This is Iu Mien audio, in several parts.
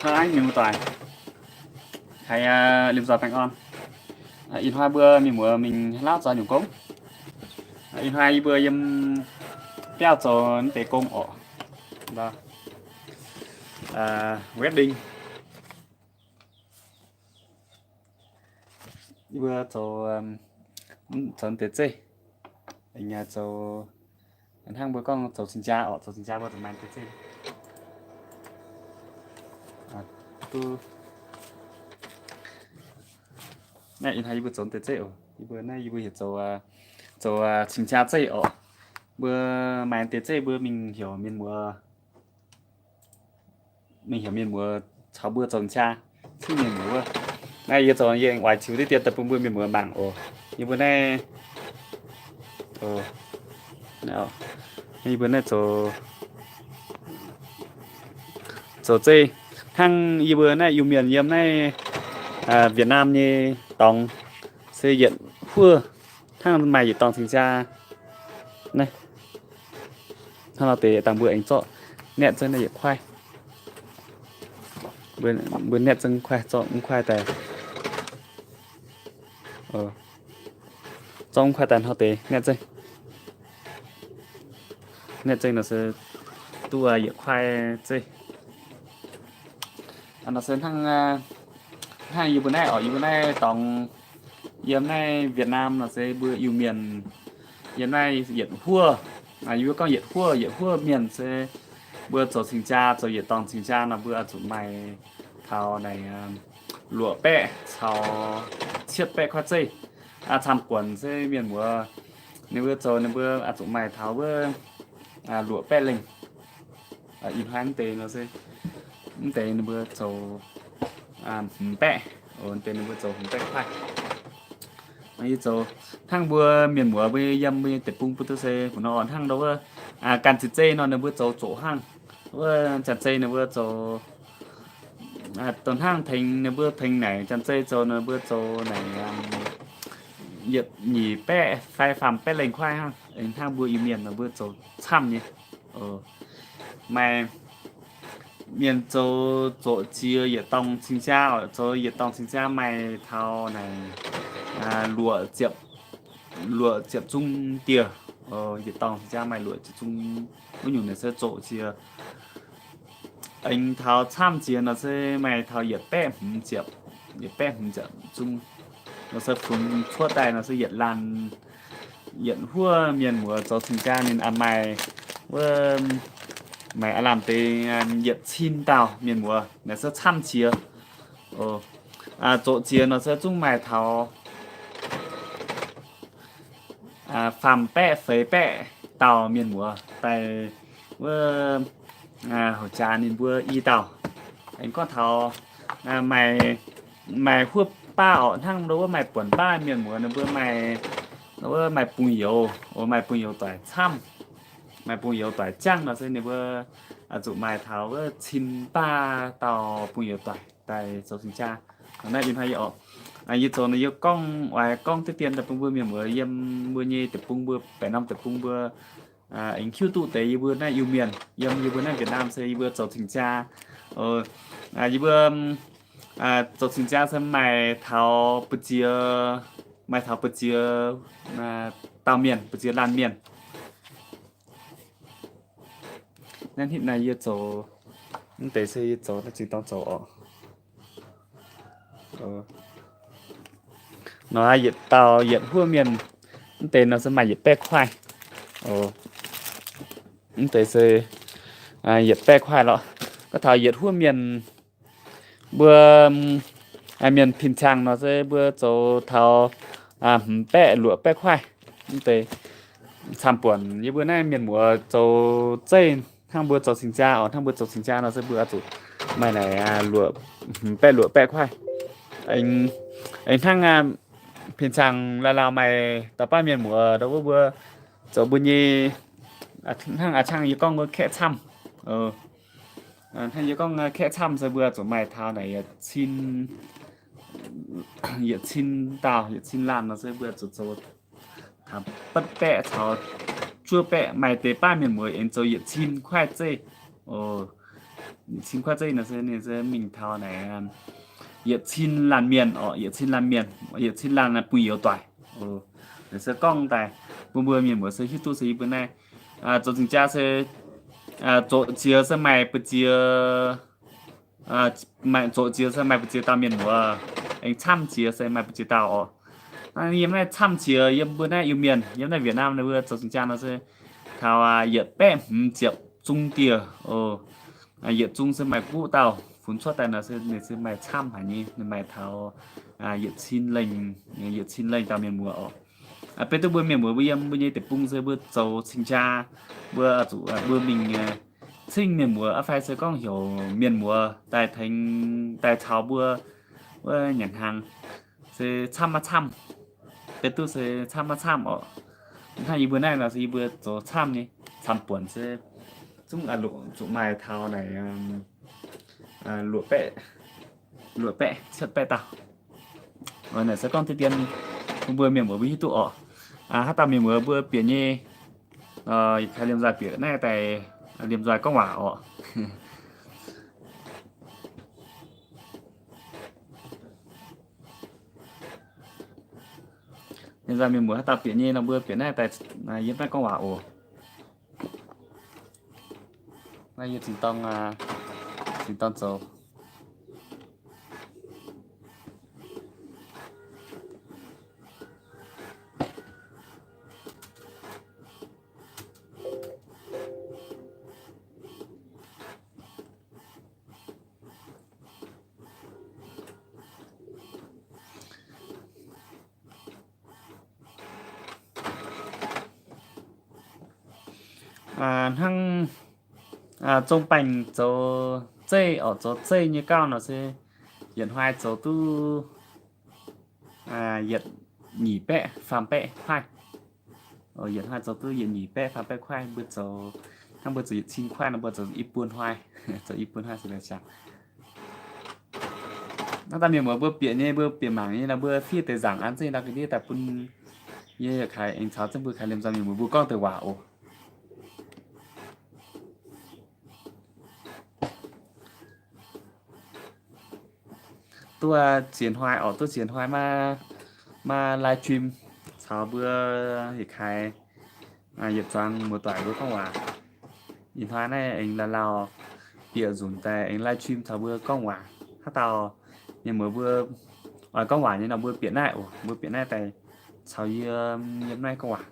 Aav, mienh muoz-doic, haiz liemh nzoih baengh orn. Ih hnoi mbuo mienh muoz mingh hlauv zoux nyungc gong. Ih hnoi yie mbuo yiem biauv zoux deix gong orqc. Welding. Yie mbuo zoux, zoux deix zeiv. Zoux, hnangv mbuo gorngv zoux cing-jaa orqc, zoux cing-jaa mbuo zuqc maaih deix zeiv. Duqv, naaiv ih hnoi yie mbuo zoux deix zeiv oc. Yie mbuo naaiv yie mbuo heuc zoux, zoux cing-jaa zeiv orqc. Mbuo maaih deix zeiv mbuo mingh heuc mienh muoz, mingh heuc mienh muoz caux mbuo zoux cing-jaa, cingv mienh muoz wuov. Naaiv yie zoux yie aengx oix ziux diqv dien daaih bun mbuo mienh muoz mangc oc. Yie mbuo naaiv, yie mbuo naaiv zoux, zoux zeiv hnangv yie mbuo naaiv Iu-Mienh yiem naaiv Việt Nam nyei dorngx se yietc huov hnangv maaih yietc dorngx cing-jaa. Naaiv hnangv nor deix dangh mbuo aengx zorqv naetv zengv naaiv yietc kuaaiv. Mbuo naetv zengv kuaaiv, zorqv mv kuaaiv daaih, zorqv mv kuaaiv daaih hnangv deix naetv zengv. Naetv zengv nor se duqv yietc kuaaiv zeiv. Nor se hnangv, hnangv yie mbuo naaiv orqc, yie mbuo naaiv dorngx yiem naaiv Việt Nam nor se mbuo Iu-Mienh yiem naaiv yietc huov, yie mbuo gorngv yietc huov, yietc huov mienh se mbuo zoux cing-jaa, zoux yietc dorngx cing-jaa nor mbuo oix zuqc maaih taux naaic luoqc baeqv caux cietv baeqv kuaaiv zeiv. Camv-buonc se mienh muoz ninh mbuo zoux ninh mbuo oix zuqc maaih taux wuov luoqc baeqv lengh. Ih hnoi mv deix nor se, mv deix ninh mbuo zoux hmz baeqv, mv deix ninh mbuo zoux hmz baeqv kuaaiv. Yie zoux hnangv mbuo mienh muoz mbuo yiem mbuo nyei deic-bung mbuo duqv se mbuo nor hnangv ndau wuov, ganh ziex zeiv nor ninh mbuo zoux zoqc hnangv. Wuov janx-zeiv ninh mbuo zoux dongh hnangv tengx ninh mbuo tengx naaic janx-zeiv zoux ninh mbuo zoux naaic yietc nyeic baeqv fai faam baeqv lengh kuaaiv hnangv. Hnangv mbuo Iu-Mienh nor mbuo zoux camv nyei. Maaih mienh zoux zoqc jiex yietc dorngx cing-jaa, zoux yietc dorngx cing-jaa maaih taux naaic luoqc ziepc, luoqc ziepc zung dieh. Yietc dorngx cing-jaa maaih luoqc ziepc zung. Wuov nyungc naaic se zoqc jiex aengx taux camv jiex nor se maaih taux yietc baeqv hmz ziepc, yietc baeqv hmz ziepc zung. Nor se fungx cuotv daaih nor se yietc laanh, yietc huov mienh muoz zoux cing-jaa ninh a'maih wuov, maaih a'lamh deix yietc cin dauh mienh muoz naaic se camv jiex. Zoqc jiex nor se zungv maaih taux faam baeqv feix baeqv dauh mienh muoz daaih wuov, houc jaax ninh mbuo i dauh. Aengx gorngv taux maaih, maaih huov baav orqc, hnangv ndau wuov maaih buonc baav mienh muoz ninh mbuo maaih, wuov maaih bungx-youz, maaih bungx-youz doic camv, maaih bungx-youz doic jangv nor se ninh mbuo zuqc maaih taux wuov cin baav dauh bungx-youz doic daaih zoux cing-jaa. Naaiv ih hnoi yie oc, yie zoux nor yie gorngv oix gorngv diqv dien daaih bun mbuo mienh muoz yiem mbuo nyei deic-bung mbuo, baeqc norm deic-bung mbuo aengx hiuv duqv deix yie mbuo naaiv Iu-Mienh yiem yie mbuo naaiv Việt Nam se yie mbuo zoux cing-jaa. Yie mbuo zoux cing-jaa se maaih taux buoz-ziex, maaih taux buoz-ziex dauh mienh, buoz-ziex laanh mienh. Naaiv hnitv naaiv yie zoux, mv deix se yie zoux naaiv zingh dorng zoux oc. Nor yietc dauh yietc huov mienh, mv deix nor se maaih yietc baeqv kuaaiv. Mv deix se yietc baeqv kuaaiv lorqc. Gorngv taux yietc huov mienh, mbuo mienh pin cang nor se mbuo zoux taux hmz baeqv luoqc baeqv kuaaiv. Mv deix camv buonc yie mbuo naaiv mienh muoz zoux zeiv hnangv mbuo zoux cing-jaa oc, hnangv mbuo zoux cing-jaa nor se mbuo oix zuqc maaih naaic luoqc, hmz baeqv luoqc baeqv kuaaiv. Aengx hnangv pin cang lauh lauh maaih dauh baav mienh muoz ndau wuov mbuo zoux mbuo nyei, hnangv a'cangv yie gorngv wuov kaeqv camv. Hnangv yie gorngv kaeqv camv se mbuo zuqc maaih taux naaic yietc cin, yietc cin dauh, yietc cin laanh nor se mbuo zuqc zoux taux betv baeqv caux juov baeqv. Maaih deix baav mienh muoz aengx zoux yietc cin kuaaiv zeiv. Cin kuaaiv zeiv nor se ninh se mingh taux naaic yietc cin laanh mienh oc, yietc cin laanh mienh, yietc cin laanh bun youz doic. Se gorngv daaih bun mbuo mienh muoz se hiuv duqv se yie mbuo naaiv zoux cing-jaa se zoqc ziex se maaih ba'ziex, maaih zoqc ziex se maaih ba'ziex dauh mienh muoz, aengx camv ziex se maaih ba'ziex dauh oc. Yiem naaiv camv ziex yiem mbuo naaiv Iu-Mienh, yiem naaiv Việt Nam ninh mbuo zoux cing-jaa nor se taux yietc baeqv hmz ziepc zung dieh. Yietc zung se maaih guqv dauh funx cuotv daaih nor se ninh se maaih camv haic nyei, ninh maaih taux yietc cin lengh, yietc cin lengh dauh mienh muoz oc. Beiv duqv mbuo mienh muoz mbuo yiem mbuo nyei deic-bung se mbuo zoux cing-jaa, mbuo zuqc mbuo mingh cingv mienh muoz aqv fai se gorngv heuc mienh muoz daaih tengx daaih caux mbuo wuov nyanc hnaangx se camv maiv camv. Beiv duqv se camv maiv camv oc. Hnangv yie mbuo naaiv nor se yie mbuo zoux camv nyei, camv buonc se zungv zuqc maaih taux naaic luoqc baeqv, luoqc baeqv cietv baeqv dauh. Naaic se gorngv deix dien bun mbuo mienh muoz mbuo hiuv duqv oc. Haaix dauh mienh muoz mbuo bieqc nyei, yietc kaaix liemh nzoih bieqc naaiv daaih liemh nzoih gorngv waac oc. Liemh nzoih mienh muoz haaix dauh bieqc nyei nor mbuo bieqc naaiv daaih yiem naaiv gorngv waac oc. Naaiv yie zinh dorng, zinh dorng zoux. Hnangv zong baengh zoux zeiv oc, zoux zeiv nyei gauh nor se yietc hnoi zoux duqv yietc nyeic baeqv faam baeqv kuaaiv. Yietc hnoi zoux duqv yietc nyeic baeqv faam baeqv kuaaiv. Mbuo zoux, hnangv mbuo zoux yietc cin kuaaiv nor mbuo zoux i buo hnoi, zoux i buo hnoi se la'siangx. Hnangv daaih mienh muoz mbuo bieqc nyei, mbuo bieqc mangc nyei nor mbuo fiev deix nzaangc an zengv ndau ga'ndiev daaih bun yie kaaix aengx caux zengv mbuo kaaix liemh nzoih mienh muoz mbuo gorngv deix waac oc. Duqv ziex hnoi oc, duqv ziex hnoi maiv, maiv live stream caux mbuo yietc kaaix yietc zuangx muoz-doic mbuo gorngv waac. Ih hnoi naaiv aengx lauh lauh bieqc nzunc daaih aengx live stream caux mbuo gorngv waac. Haaix dauh mienh muoz mbuo oix gorngv waac nyei nor mbuo bieqc naaiv oc, mbuo bieqc naaiv daaih caux yie yiem naaiv gorngv waac.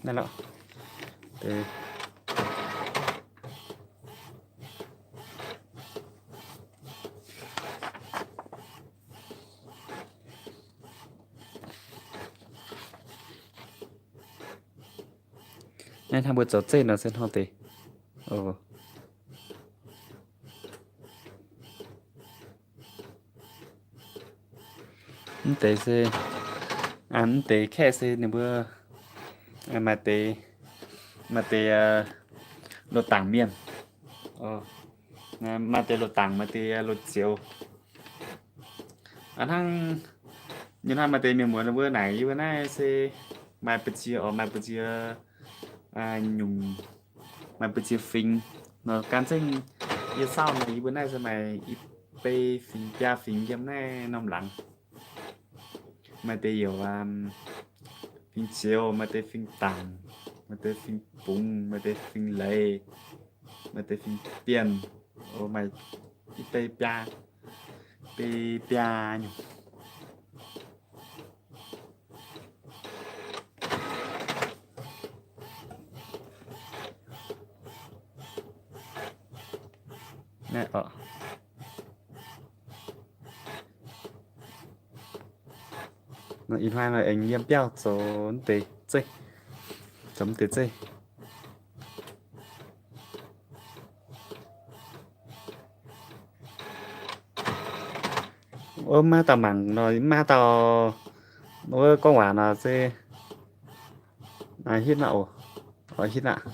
Naaiv lorqc. Naaiv hnangv mbuo zoux zeiv nor se hnangv deix. Mv deix se, mv deix kaeqv se ninh mbuo maaih deix, maaih deix loz dangc mienh, maaih deix loz dangc, maaih deix loz zioux. Hnangv nyei hnoi maaih deix mienh muoz ninh mbuo naaic yie mbuo naaiv se maaih ba'ziex oc, maaih ba'ziex nyungc, maaih ba'ziex fingx. Nor gan zengv yie sauv nor yie mbuo naaiv se maaih i bei fingx biaa fingx yiem naaiv norm laangz. Maaih deix youc fingx zioux, maaih deix fingx dangc, maaih deix fingx bungx, maaih deix fingx leiz, maaih deix fingx bienh. Maaih i bei biaa, bei biaa nyungc. Ih hnoi aengx yiem biauv zoux deix zeiv, zoux deix zeiv. Ov, maiv dauh mangc nor, maiv dauh wuov gorngv waac nor se hitv aqv oc. Hitv aqv.